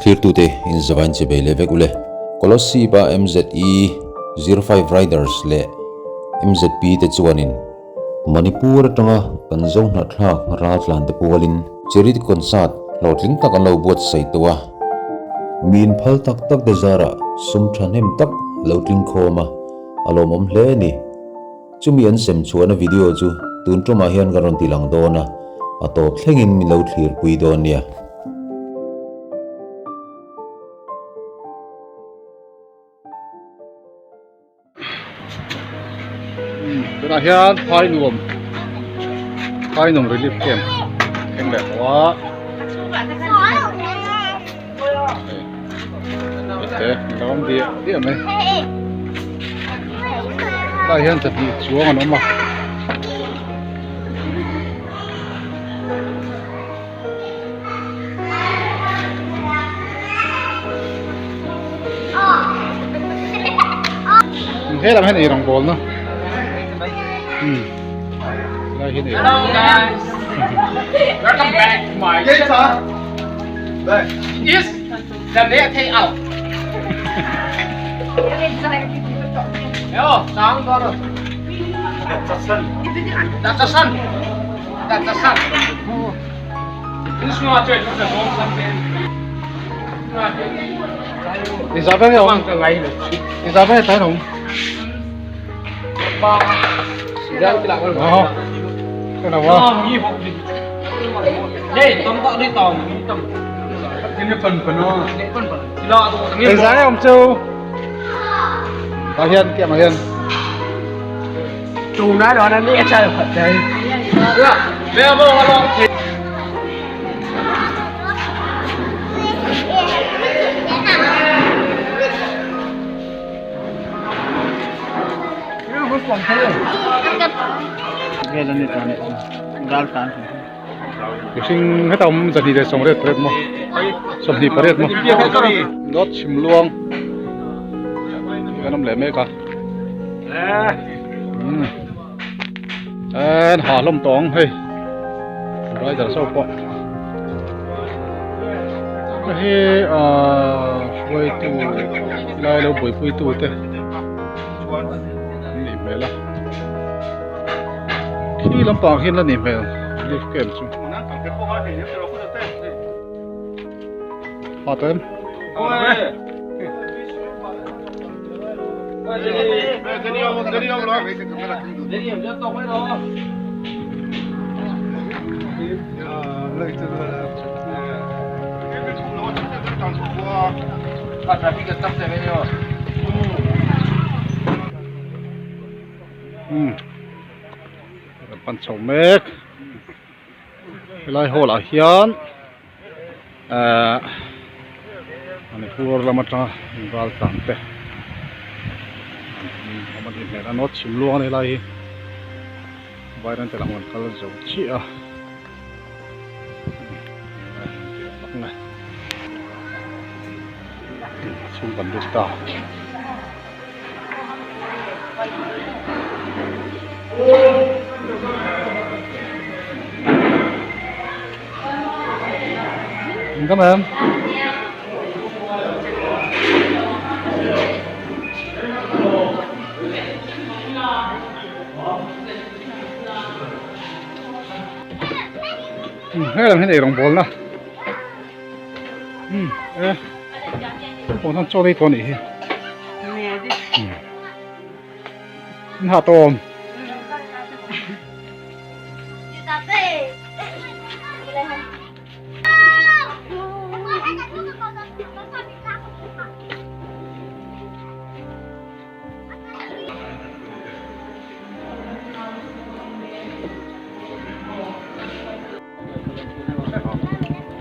Thlirtute inzavain che bei leh vek ule. Kolosib-a MZE 05 Riders leh MZP te chuanin Manipur atanga kan zo hnahthlak raltlan te pualin Charity Concert hlawhtling tak an lo buatsaih tawh a. Mi inphal tak tak te zarah sum thahnem tak lo tling khawm a, a lawmawm hle a ni. Chumi an sem chhuahna video chu tun tumah hian kan rawn ti lang dawn a, a tawp thlengin min lo thlirpui dawn nia. Tunah hian phai nuam phai nuam relief camp thleng leh tawh a te lo awm diah diah mai tlaiah hian chawhnih chuang an awm a. Helam hian ei rawng bawl na lai hian ei rawng Welcome back to my channel. Is the day take out. Yo, sáng đó rồi. Đặt ra sân. Đặt ra sân. Isabel không? Isabel thấy không? Ờ. Cái nào quá? Đánh giá không Châu? Bà Hiền, kìa bà Hiền. Mihring heta awm zahnih leh sawmriat pariat maw sawmhnih pariat maw dawt chhim luang kan awm leh mek a en ha hlawm tawh ang hei rider so pawh hei ah hruaitu lai lo buaipui tu te an nih hmel a khi lampang hian la nih hmel relief camp chu a tawh em. Kan pan chho mek helai hall ah hian ehh Manipur lam atanga ral tlan te an awm a nih hmel a north chhim luang a ni helai hi vairengte lam an kal zo chiah a. Chhung kan lut ta. Cảm ơn. He lam hian ei rawng bawl na um e pawh hian chaw ei tawh a nih hi um ha tawm.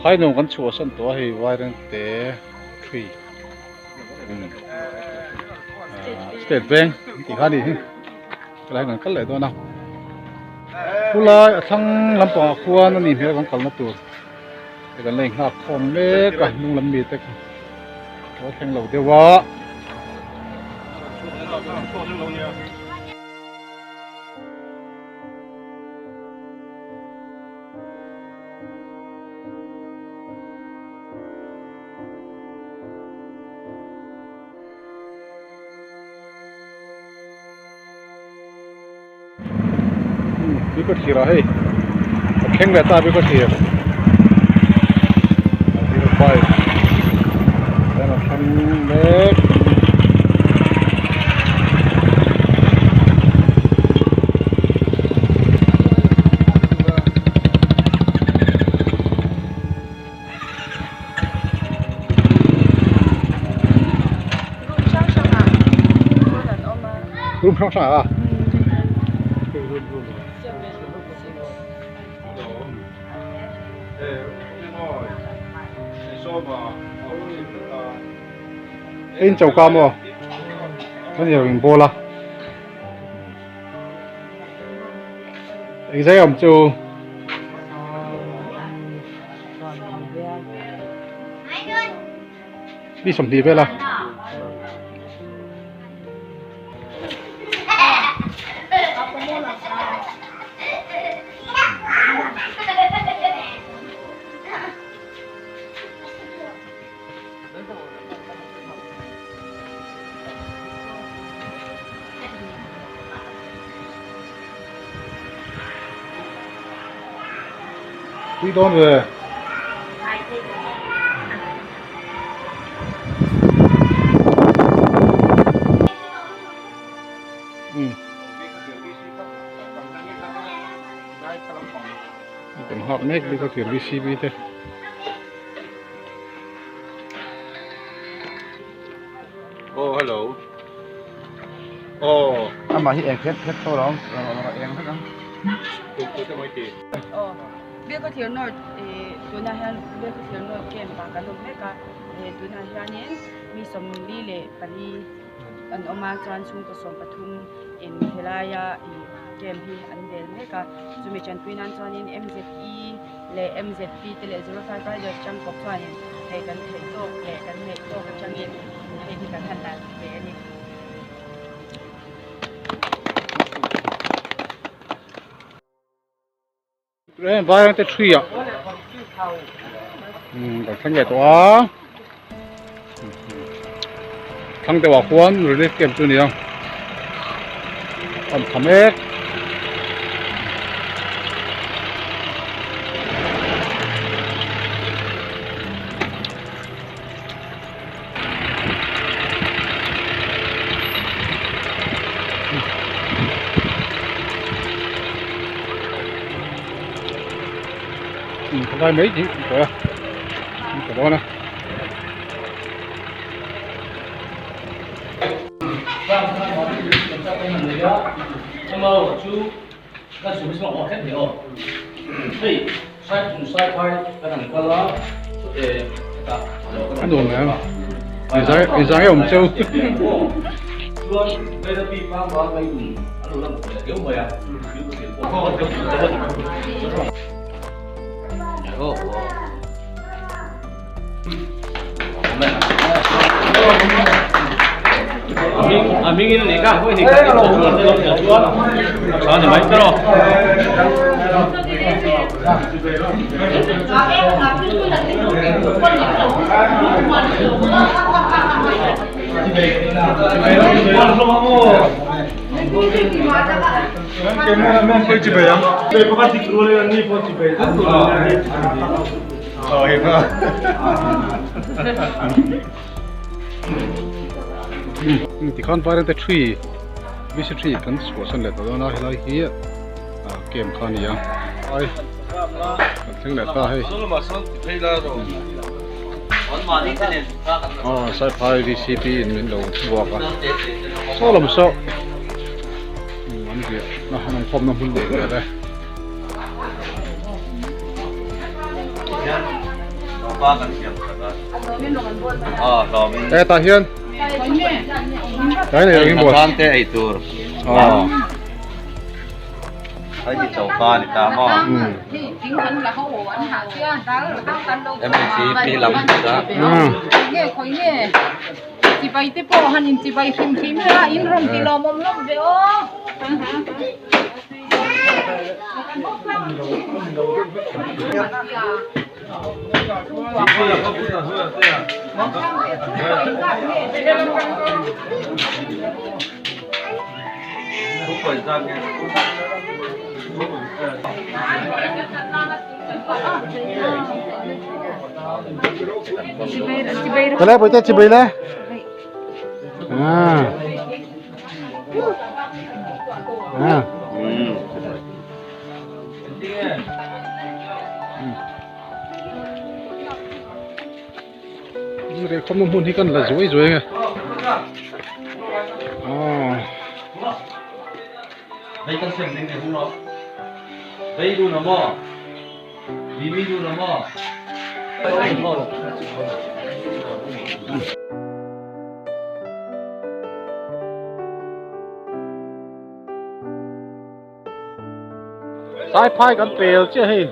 Hainawm kan chhuah san tawh a hei vairengte tree state bank an tih kha a nih hi helai hi kan kal leh dawn a khulai a thlang lampangah khuan a nih hmel kan kalna tur hei kan la inghak khawm mek a hnung lam mi te kha. A thleng lo deuh a. Bilkhawthlir ah hei a thleng leh ta Bilkhawthlir 05 hian a thleng mek. Room hrang hrang ah hei in choka maw chuan i lo in bawl a engzai awm chu. Mi 20 vel a. Tui dawn ve. Kan nghak mek bik a thir VCB te. Oh hello. Oh. Amah hi eng phet phet tho lo eng vek ang. Aw Bilkhawthlir North ih tunah hian Bilkhawthlir North camp ah kan awm mek a ih tunah hianin mi 44 an awm a chuan chhungkaw 13 in helaia ih camp hi an bel mek a chumi tanpui nan chuanin M_Z_E leh M_Z_P te leh 05 Riders tangkawp chuanin hei kan theih tawk leh kan neih tawk atangin hei hi kan han dan ve a ni. Vai ang te thui ah kan thleng leh tawh a thlang deuh ah khuan relief camp chu a ni a an tha mek. Thalai mai tih a tawh a an tha dawn a. A nuam em inzai awm chu. Tikhan Vairengte three VC three kan chhuahsan leh tawh dawn a helai hi camp kha a ni a ai kan thleng leh ta hei aw Saiphai VCP in min lo buak a saw lam saw an riah na an awmkhawmna hmun leh vel e. E tah hian tlai nei rengin buat Tan te ei tur. Aw. Hei hi choka ni ta maw. MHP lam ta. Chibai te pawh han in chibai hrim hrim a in rawn ti lawmawm hlawm ve aw. Chale bawihte chibai le ah ah Rehkhawmna hmun hi kan la zuai zuai ang e aw. Saiphai kan pel chiah hei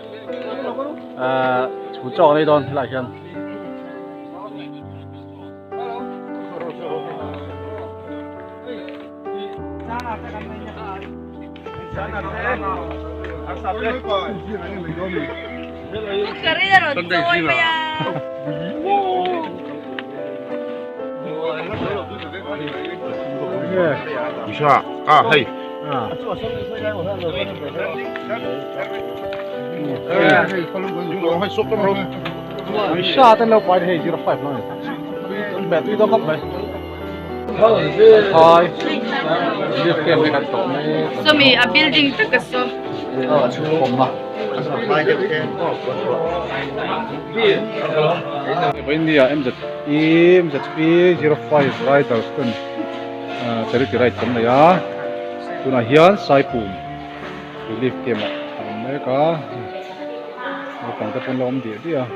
ahh chhun chaw kan ei dawn helaiah hian. Sha ten lo pai hei 05 lo ni be tui do khop mai Hai lift kem kan to mai Sawmi a building tak a saw. Chhung ma India MZP MZP 05 riders ten charity ride kan nei a tunah hian Saipum relief camp ah a awm mek a naupang te pawn la awm diah diah a.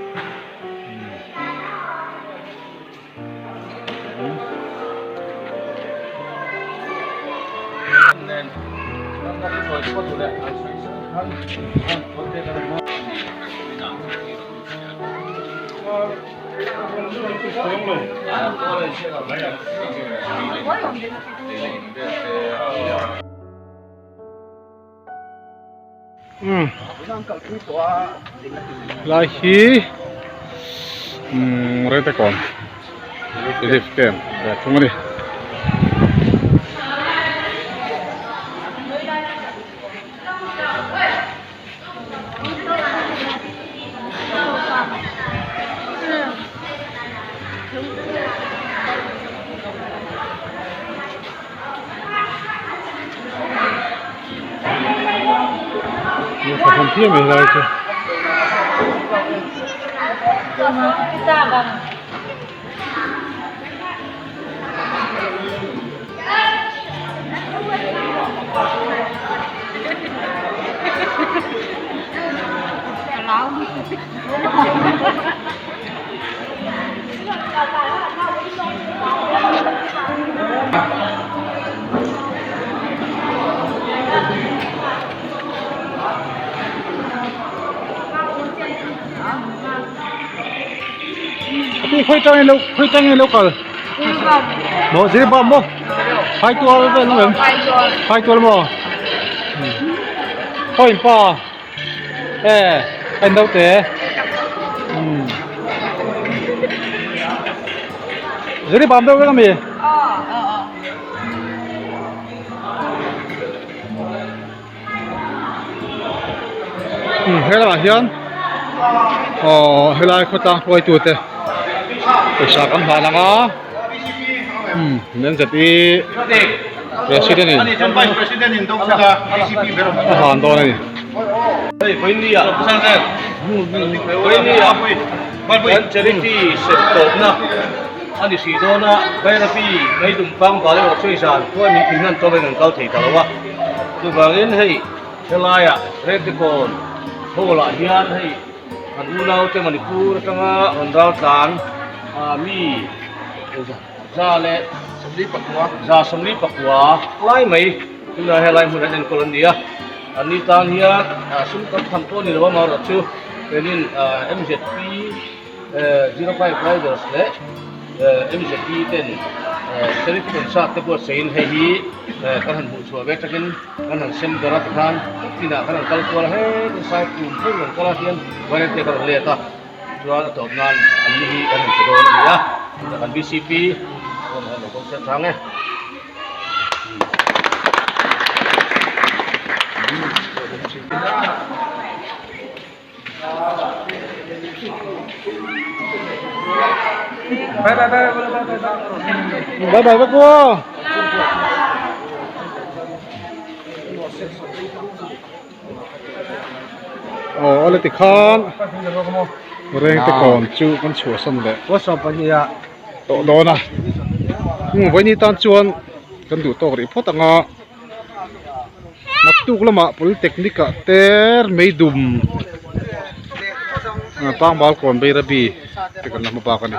Lai hi umm Rentakawn relief camp ve thung a ni. Khawi tangin lo khawi tangin lo kal maw zirba maw phaitual vel ang em phaitual maw khawi in pa e en deuh te ziribam deuh vek ami he lamah hian aww helai khawtlang hruaitu te pawisa kan hlan ang a umm an zet i president in a hlan dawn a ni. A ni hrih dawn a, Bairabi Meidum Pang Vale Awksawi zan khuan min thih hnan tawmin an kal thei ta lo a. Chuvangin hei helaiah Rentekawn hall ah hian hei kan unaute Manipur atanga rawn ral tlan mi za leh za 74 lai mai tunah helai hmun an enkawl an ni a. An ni tan hian sum tam tham pawh a ni lo a, amaherawhchu keinin MZP 05 Riders leh MZP ten Charity Concert te buatsaih hei hi kan han hmuh chhuah ve takin kan han sem ber a tikhan tinah kan han kal kual a heng sai kum phei rawn kal a hian Vairengte kan rawn let a chuan a tawp nan an ni hi kan han pe dawn a ni a kan BCP rawn han lo kawng chang e. Bye bye vek aw. Aw awle tikhan rengte kawn chu kan chhuahsan leh tawh dawn a vawiini tan chuan kan duh tawk rih phawt ang a naktuk lamah polytechnic ah te meidum pangbal kawn bairabi te kan la hma bak a ni.